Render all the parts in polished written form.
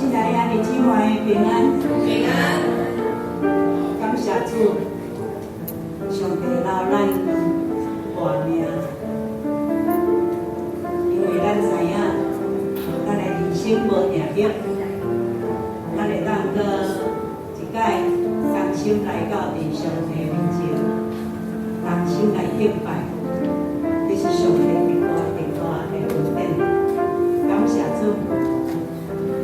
親愛的兄弟姊妹平安。平安。感謝主，上帝留咱活命，因為咱知影，咱的人生無定定，咱會當閣一擺同心來到佇上帝面前，同心來敬拜，這是上帝極大極大的恩典。感謝主。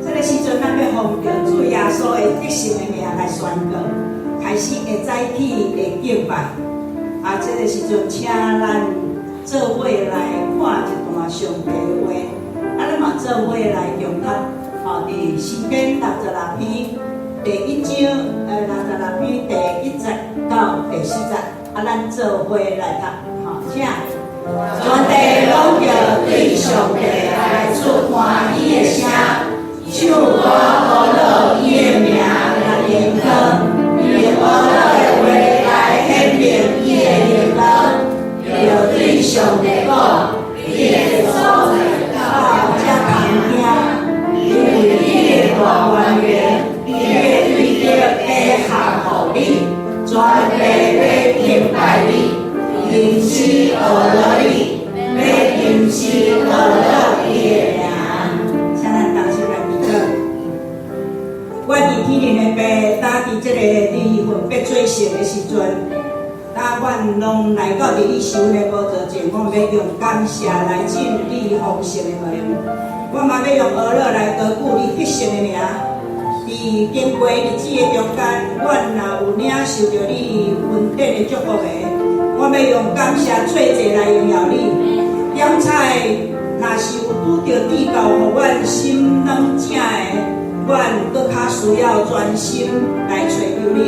這个時陣，咱欲奉著主耶穌的得勝的名來宣告，開始會早起的敬拜。啊，這个時陣，請咱做伙來看一段上帝的話，啊，咱嘛做伙來誦讀，吼，佇詩篇六十六篇第一章，66篇第一節到第四節，啊，咱做伙來讀，吼，請。全地攏著對上帝來出歡喜的聲，唱歌呵樂伊的名來榮光，用呵樂的話來顯明伊的榮光，著對上帝講，你的所在到遮通聽，因為你的大權柄，你的對德會降予你，全地欲敬拜你，定時呵樂你，欲定時呵樂伊的名。請咱同心來祈禱。阮佇天頂的父，當佇這个你分別做聖的時陣，當阮攏來到佇你受的寶座前，阮欲用感謝來進你豐盛的門。阮嘛欲用呵樂來高舉你得勝的名。佇經過日子的中間，阮若有領受著你恩典的祝福的，阮欲用感謝做祭來榮耀你。點彩若是有拄著至高予阮心軟正的，阮閣較需要專心來揣求你。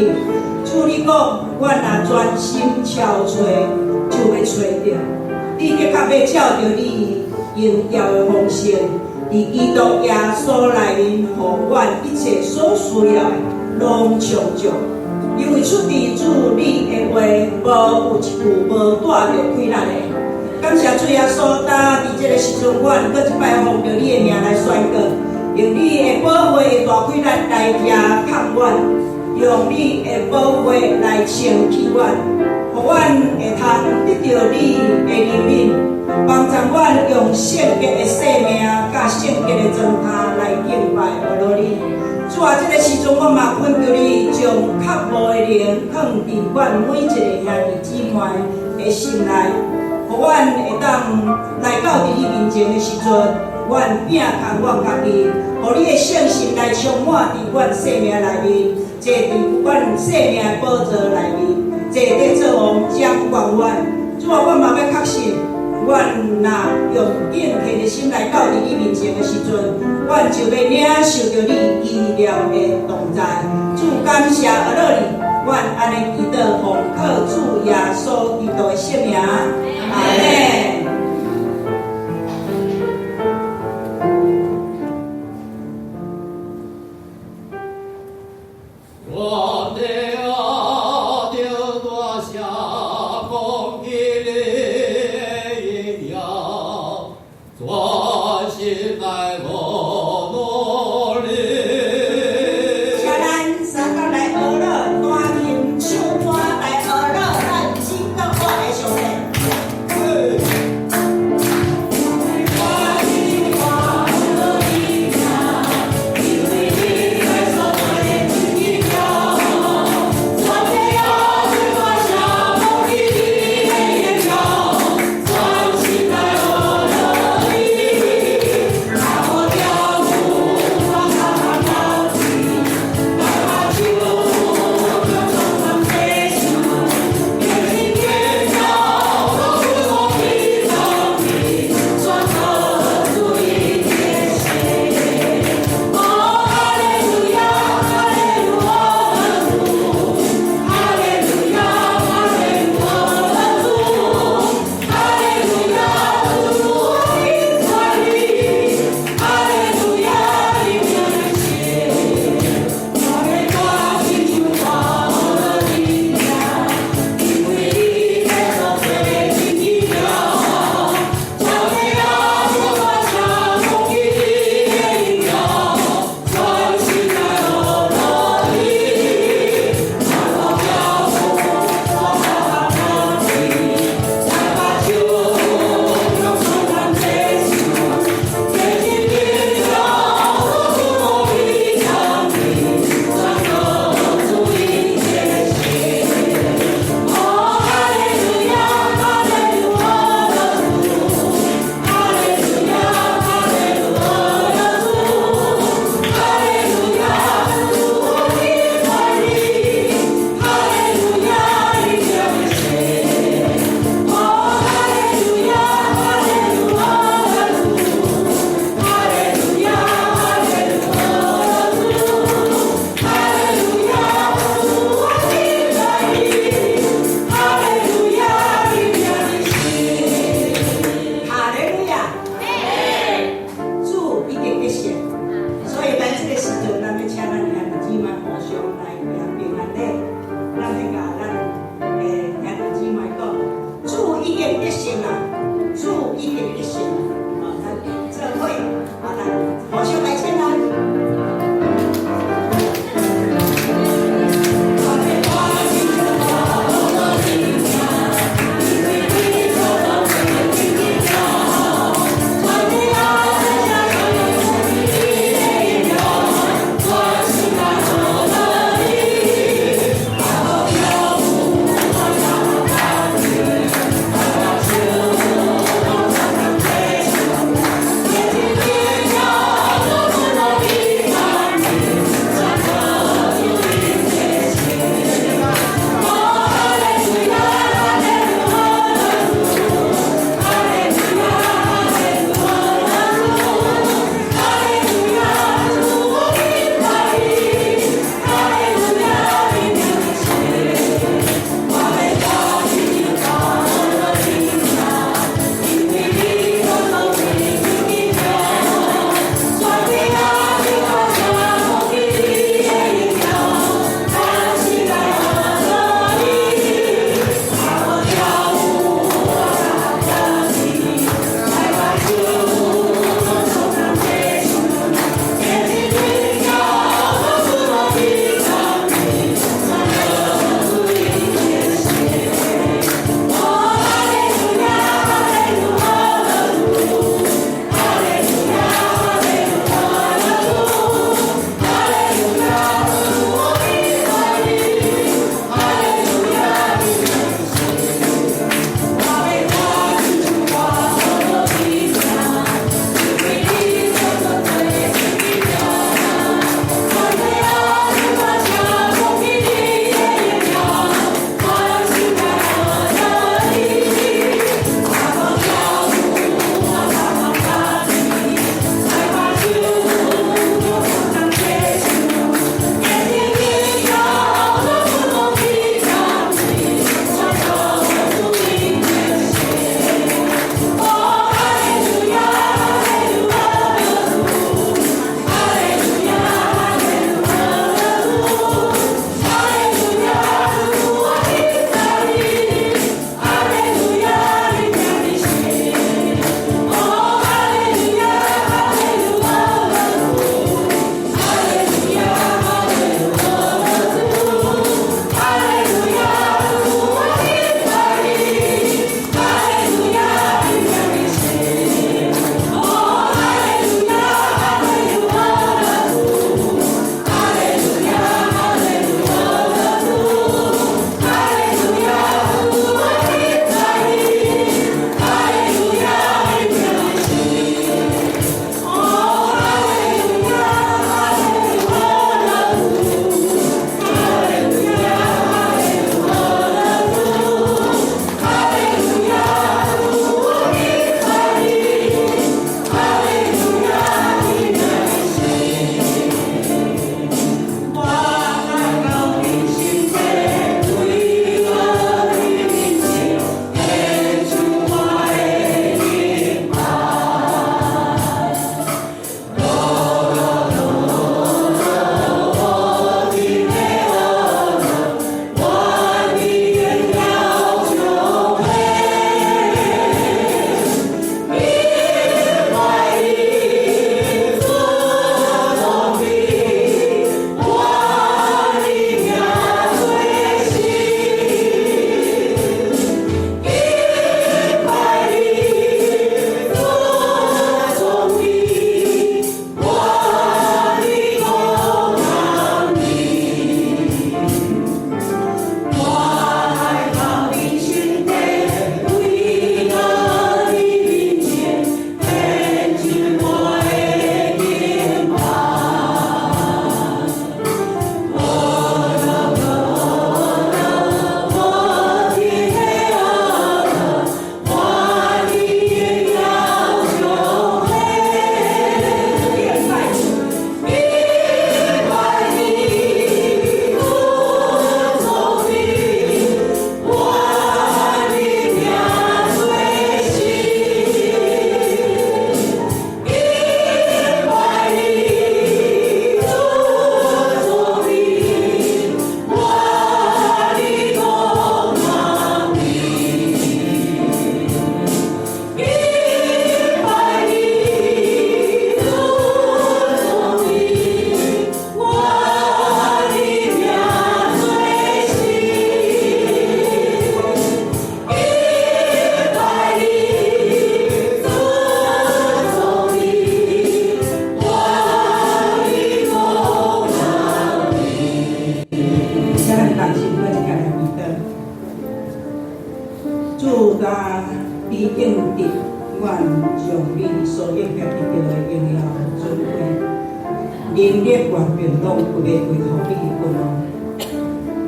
主你講，阮若專心敲揣，就欲揣著。你的確欲照著你榮耀的豐盛，佇基督耶穌內面，予阮一切所需要的攏充足。因為出佇主你的話，無有一句無帶著氣力的。感謝主耶穌，當佇這个時陣，阮閣一擺奉著你的名來宣告，用你的寶血的大氣力來遮控阮，用你的寶血來清洗阮，予阮會通得著你的憐憫，幫助阮用聖潔的生命佮聖潔的狀態來敬拜呵樂你。主啊，這个時陣我嘛懇求你，將渴慕的靈放佇阮每一个兄弟姊妹的心內，予阮會當來到佇你面前的時陣，阮摒空阮家己，予你的聖神來充滿佇阮生命內面，坐佇阮生命的寶座內面，坐佇做王掌管阮。主啊，阮嘛欲確信，阮若用敬虔的心來到佇你面前的時陣，阮就欲領受著你奇妙的同在。主感謝呵樂你，阮按呢祈禱奉靠主耶穌基督的聖名，阿們。全地啊，著大聲講起你的榮耀，專心來呵樂你。請咱三甲來呵樂，彈琴唱歌來呵樂，咱真國我的上帝。全地啊，應該得著的榮耀尊貴，能力權柄攏歸欲歸予你的君王。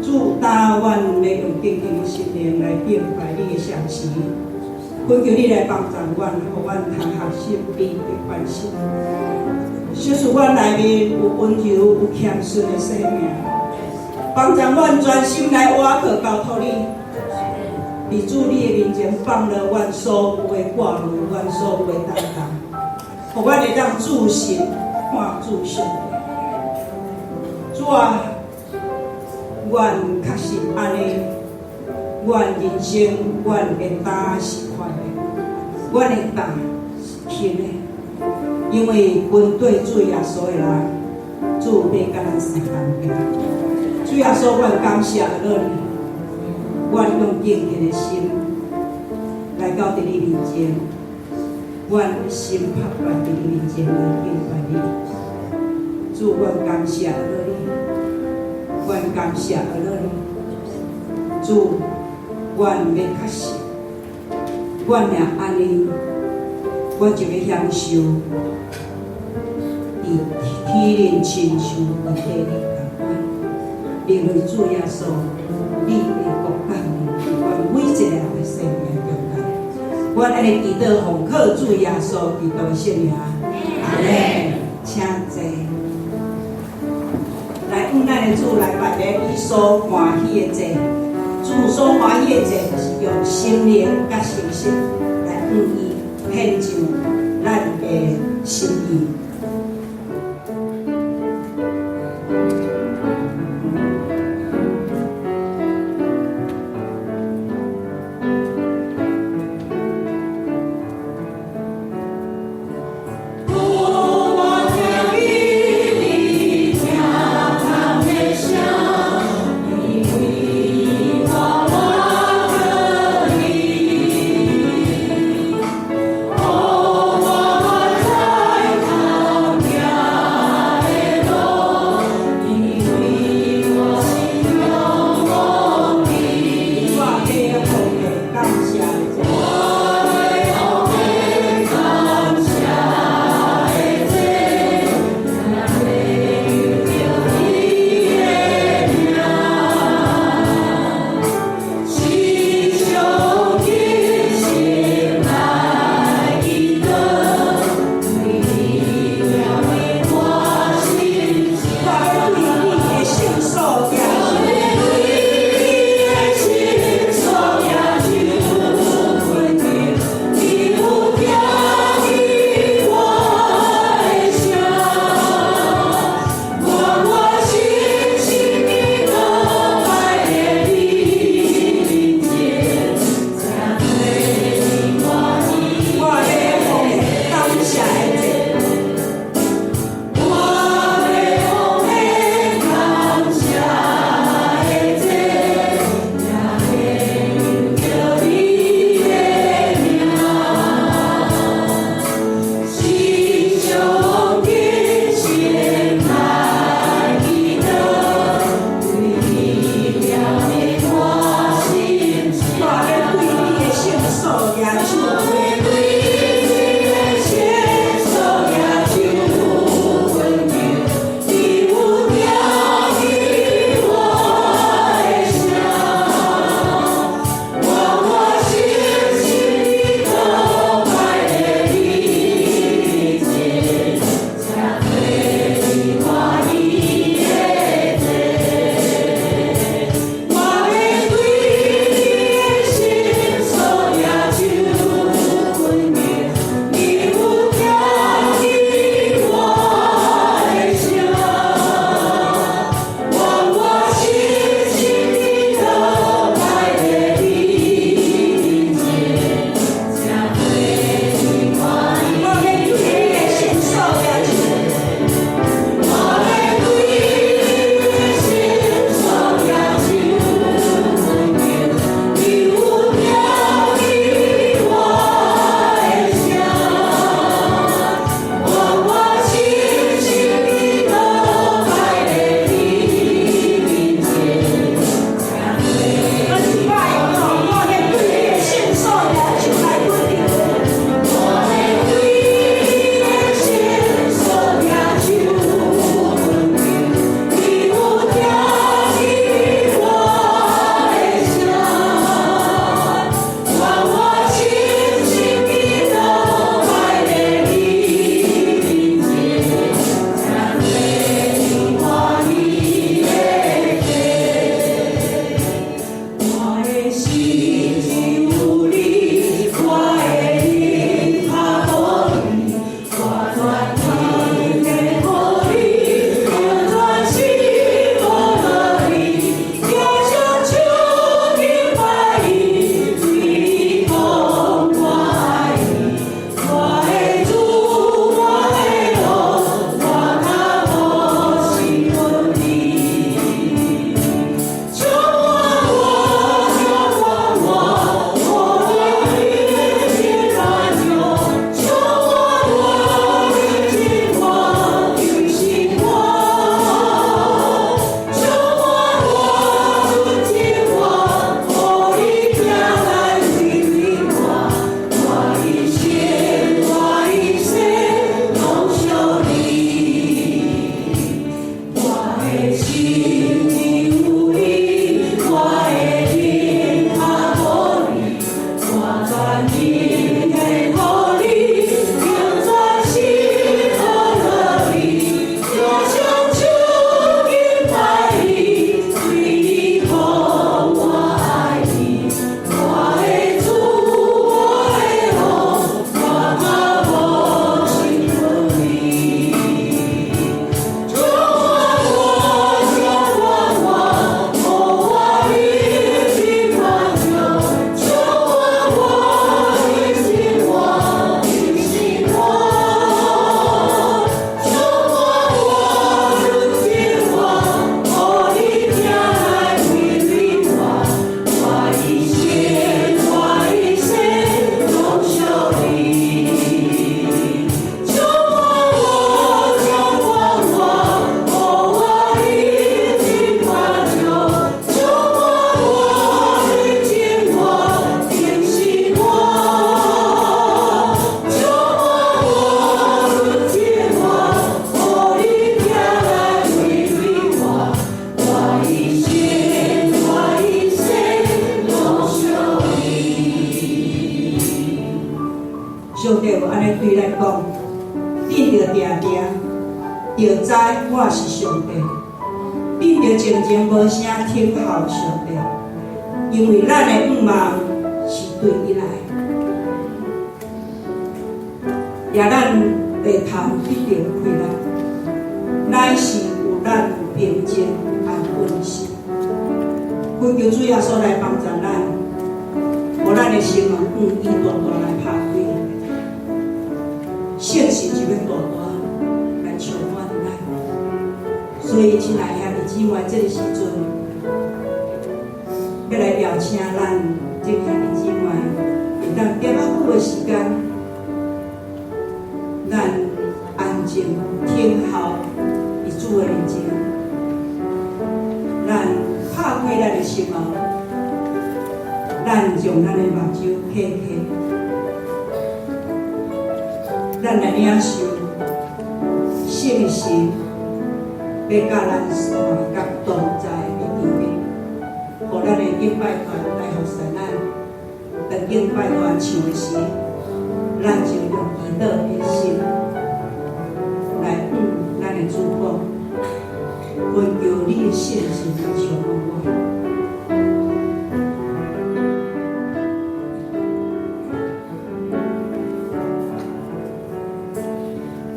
主，今阮欲用敬虔的心靈來敬拜你的聖詞，懇求你來幫助阮，予阮通學習你的關心。使阮內面有溫柔、有謙遜的生命，幫助阮專心來倚靠交託你。佇主你的面前放落阮所有的掛慮，阮所有的擔當，予阮會當注視看主上帝。主啊，阮確實按呢，阮人生，阮的擔是寬的，阮的擔是輕的，因為跟綴主耶穌的人，主欲佮咱相共行。主耶穌，阮感謝你，阮用敬虔的心來到佇你面前，阮心拍敗佇你面前來敬拜你。主，阮感謝你，阮感謝你。主，阮欲確實，阮若按呢，阮就欲享受佇天靈親像佇地裡仝款。因為主耶穌，你的國降臨佇阮每一個人的生命中間。阮按呢祈禱奉靠主耶穌基督的聖名，阿們。請坐。來，向咱的主來拜禮伊所歡喜的祭。主所歡喜的祭，就是用心靈佮誠實來向伊獻上咱的心意。有我聽見你聽窗的聲，因為我倚靠你，予我在頭。定定就知我是上帝。恁著靜靜無聲聽候上帝，因為咱的向望是對伊來。予咱白頭得著快樂，乃是有咱平靜安穩的心。懇求主耶穌來幫助咱，予咱的心門向伊大大來拍開，聖神就欲大大來充滿咱。所以，親愛兄弟姊妹，這个時陣，欲來邀請咱這兄弟姊妹，會當點仔久的時間，咱安靜聽候佇主的面前，咱拍開咱的心門，咱將咱的目睭開開，咱來領受聖神欲佮咱相佮同在的場面，予咱的敬拜團來服侍咱。當敬拜團唱的時，咱就用祈禱的心來向咱的主講，懇求你的聖神來充滿我。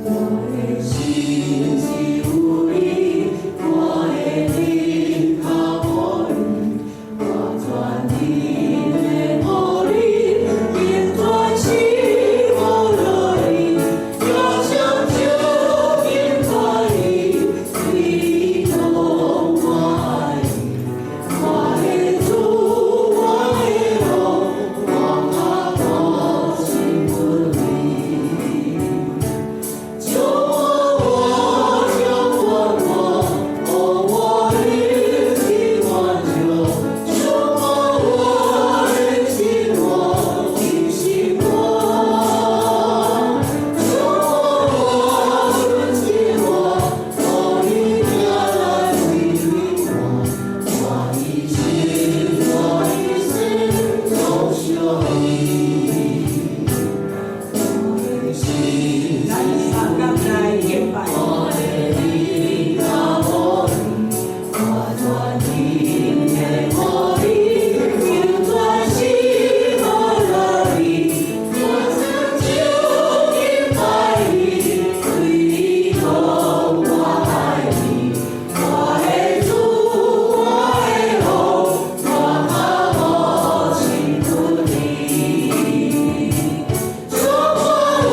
我的心只有你，我的靈較無你，我全心的予你，用全心予你，用雙手敬拜你，你講我愛你，我的主，我的王，我腳步親吻你。充滿我，充滿我，予我靈的滿足，充滿我，燃燒我，更新我，充滿我，潤滋我，予你行來為我，我一生，我一生攏屬你。我的心咱相共來敬拜。我的靈較無你，我全心的予你，用全心予你，用雙手敬拜你，對你講我愛你，我的主，我的王，我腳步親吻你。充滿我，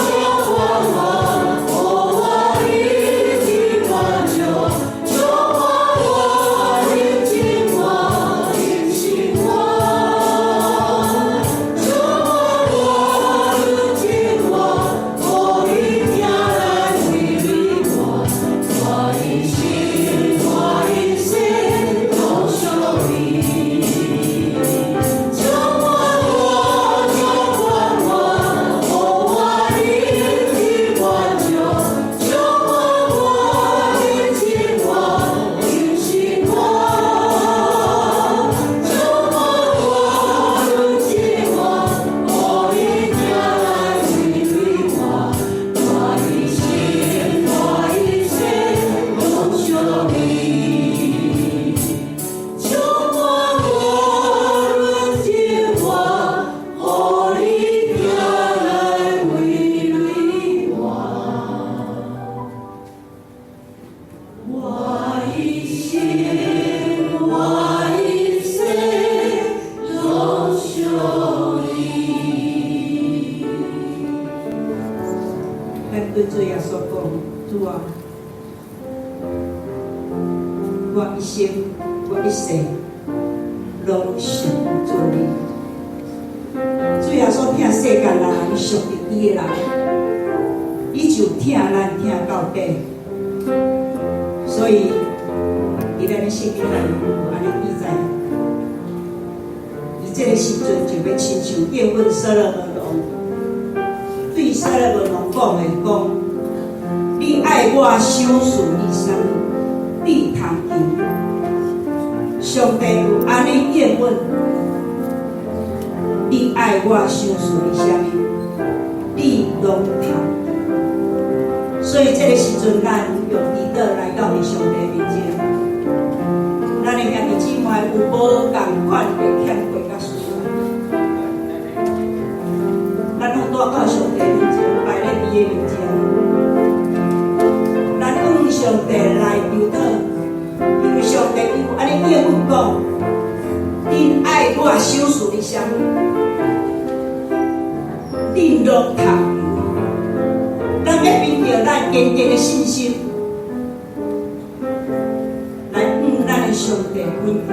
充滿我，予我靈的滿足，充滿我，燃燒我，更新我，充滿我，潤滋我，予你行來為我，我一生，我一生攏屬你。充滿我，充滿我，予我靈的滿足，充滿我，燃燒我，更新我，充滿我，潤滋我，予你行來為我，我一生，我一生攏屬你。充滿我，潤滋我，予你行來為我，我一生，我一生攏屬你。咱對主耶穌講，主啊，我一生，我一世，攏屬主你。主耶穌疼世間人，伊屬自己的人，伊就疼咱疼到底。所以，佇咱的聖經內面有按呢記載，伊這个時陣就欲親像應允所羅門王，對所羅門王講的講，你愛我賞賜你啥物，你通求。上帝有按呢應允，你愛我賞賜你啥物，你攏通求。所以這个時陣，咱用祈禱來到佇上帝面前。咱的兄弟姊妹有無仝款的欠過佮需要？咱攏帶到上帝面前，擺咧伊的面前。咱向上帝來求禱，因為上帝伊有按呢應允講，恁愛我賞賜你啥物，恁攏通求。咱欲憑著咱堅定的信心，來向咱的上帝懇求。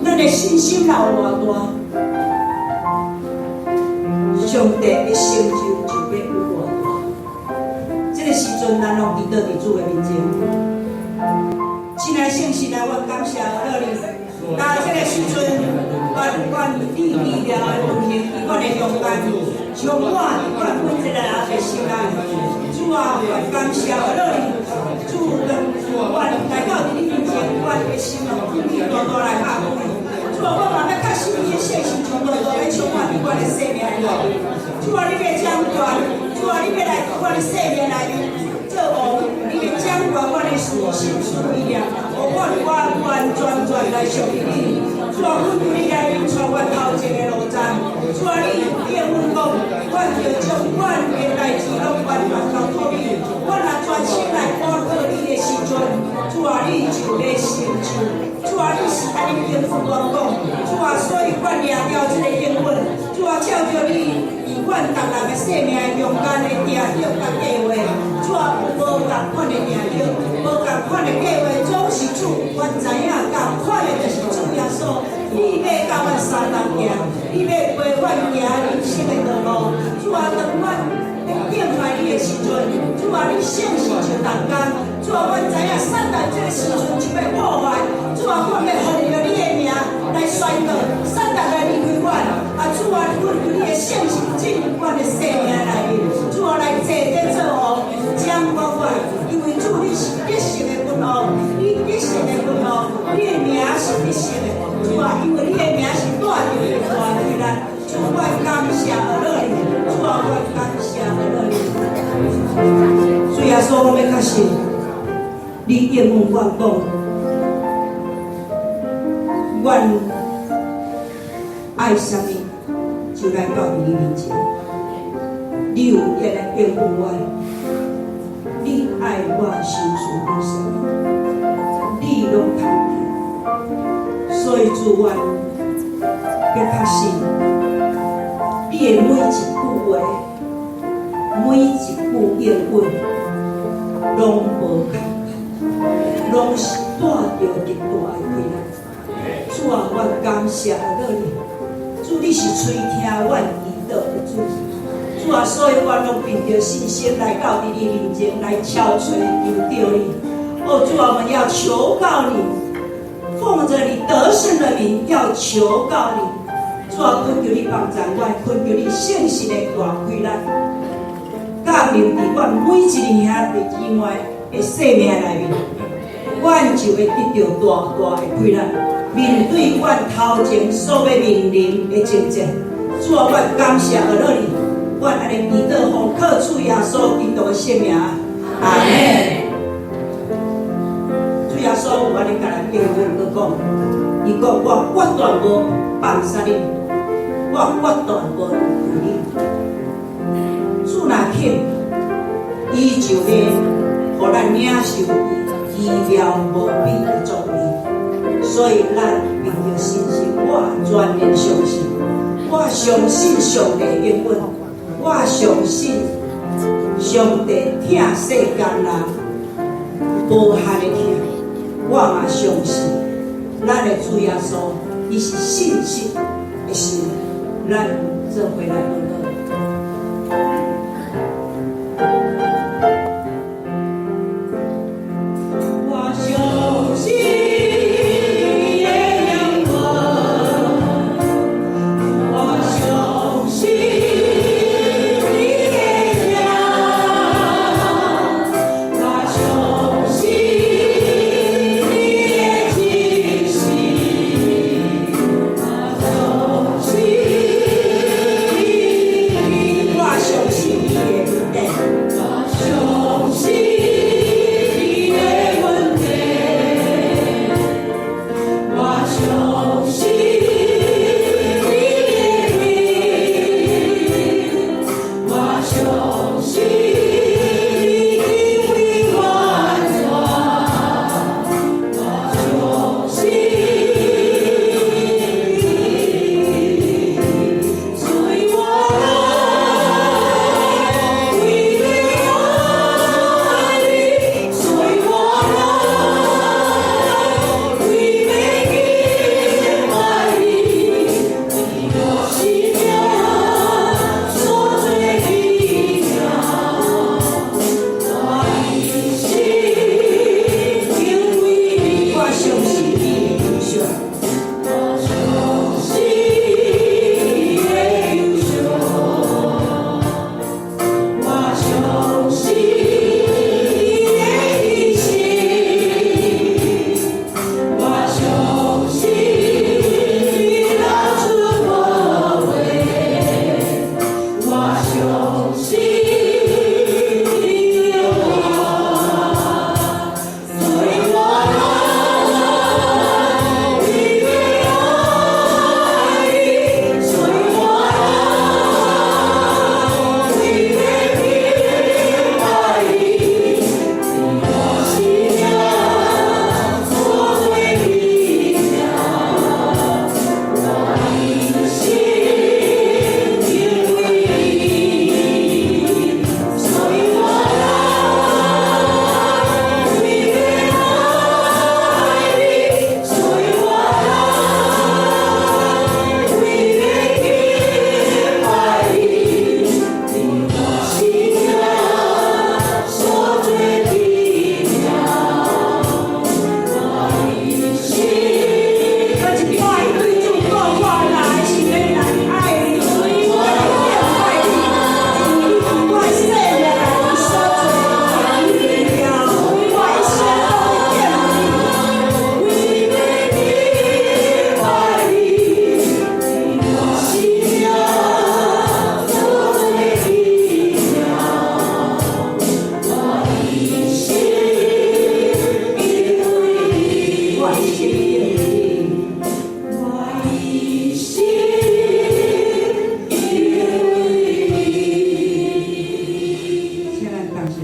咱的信心若有偌大，上帝的成就就欲有偌大。這个時陣，咱攏祈禱佇主的面前。親愛聖神啊，我感謝阿你。到這个時陣，願願你奇妙的運行佇阮的中間，充滿佇阮每一個人的心內。主啊，我感謝阿你。主，當阮來到佇你面前，阮的心哦，向你大大來敲開。主啊，我嘛欲確信你的聖神就大大欲充滿佇阮的生命內面。主啊，你欲掌權，主啊，你欲來佇阮的生命內面做王，你欲掌權阮的思心思意念，予阮完完全全來屬於你。主啊，懇求你來引帶阮頭前的路站。主啊，你應允講，阮著將阮的代誌攏完全交託你。阮若專心來倚靠你的時陣，主啊，你就欲成就。主啊，你是按呢應允阮講。主啊，所以阮掠牢這个應允。主啊，照著你佇阮逐人的生命中間的定約佮計劃。主啊，有無仝款的定約，無仝款的計劃，總是主，阮知影仝款的就是主耶穌。你欲佮阮相同行，你欲陪阮行人生的道路。主啊，當阮咧等待你的時陣，主啊，你聖神就同工。主啊，阮知影撒旦這个時陣就欲破壞。主啊，阮欲奉著你的名來宣告，撒旦來離開阮。啊，主啊，懇求你的聖神進入阮的生命內面。主啊，來坐佇做王，掌管阮。因為主你是得勝的君王，你得勝的君王，你的名是得勝的。主啊，因為你的名是帶著大力量。主，阮感謝阿你，主啊，阮感謝阿你。主耶穌，我欲確信，你應允阮講，阮愛啥物就來到佇你面前。你有按呢應允阮，你愛我賞賜你啥物，你攏通求。所以主，阮欲確信，你的每一句話，每一句應允，攏無空，攏是帶著極大的氣力。主啊，阮感謝阿你。主，你是垂聽阮祈禱的主。主啊，所以阮攏憑著信心來到佇你面前來敲槌求著你。哦，主啊，我們要求告你，奉著你得勝的名要求告你。主啊，懇求你幫助阮，懇求你聖神的大氣力，降臨佇阮每一個兄弟姊妹的生命內面，阮就會得著大大的氣力，面對阮頭前所欲面臨的爭戰。主啊，阮感謝阿你，阮按呢祈禱奉靠主耶穌基督的聖名，阿門。主耶穌有按呢共咱應允閣講，伊講我決斷無放捨你，我決斷無離開你。主若肯，伊就會予咱領受伊奇妙無比的作為。所以咱憑著信心，我全然相信，我相信上帝應允，我相信上帝疼世間人無限的疼，我嘛相信咱的主耶穌，伊是信實的神，咱做伙來禱告。我相信你的應允，我相信你的疼，我相信你的真實，我相信你。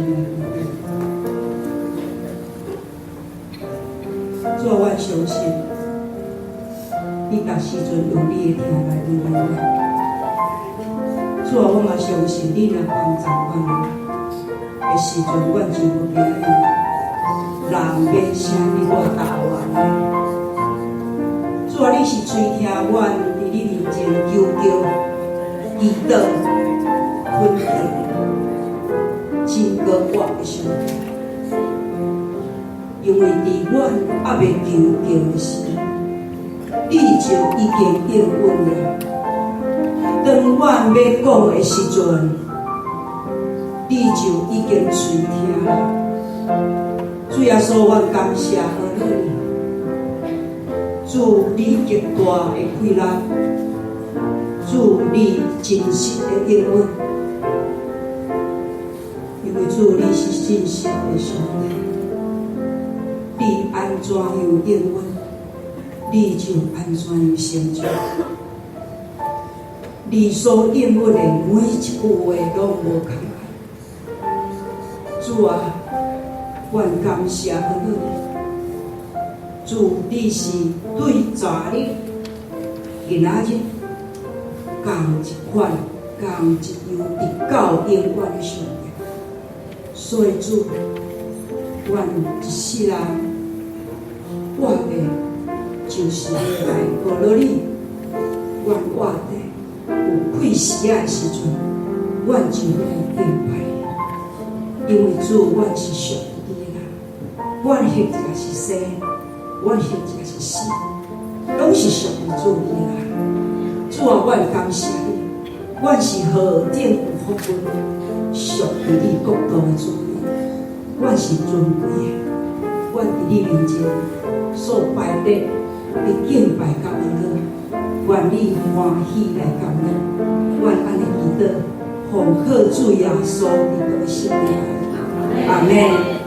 陣來祈禱。主啊，阮相信，你逐時陣用你的疼來溫柔阮。主啊，我嘛相信你若幫助阮的時陣，阮就無驚人欲啥物我答應。主啊，你是垂聽阮佇你面前求叫、祈禱、懇求、真高我的上帝。因為佇阮猶未求叫的時，你就已經應允了。當阮欲講的時陣，你就已經垂聽了。主耶穌，阮感謝你。主，你極大的氣力，主，你真實的應允，因為主你是信實的上帝，你按怎樣應允，你就按怎樣成就。你所應允的每一句話攏無空愛。主啊，阮感謝你。主，你是對昨日、今仔日仝一款、仝一樣，直到永遠的上帝。所以主，阮一世人活的，就是欲來學落你。阮活的有氣息的時陣，阮就欲來敬拜你。因為主，阮是屬於你的人，阮或者是生，阮或者是死，攏是屬於主你的人。主啊，阮感謝你，阮是何等有福分，屬於你國度的子民，阮是尊貴的，阮佇你面前所拜的的敬拜佮恩膏，願你歡喜來感恩，阮按呢祈禱，奉靠主耶穌基督的聖名，阿們。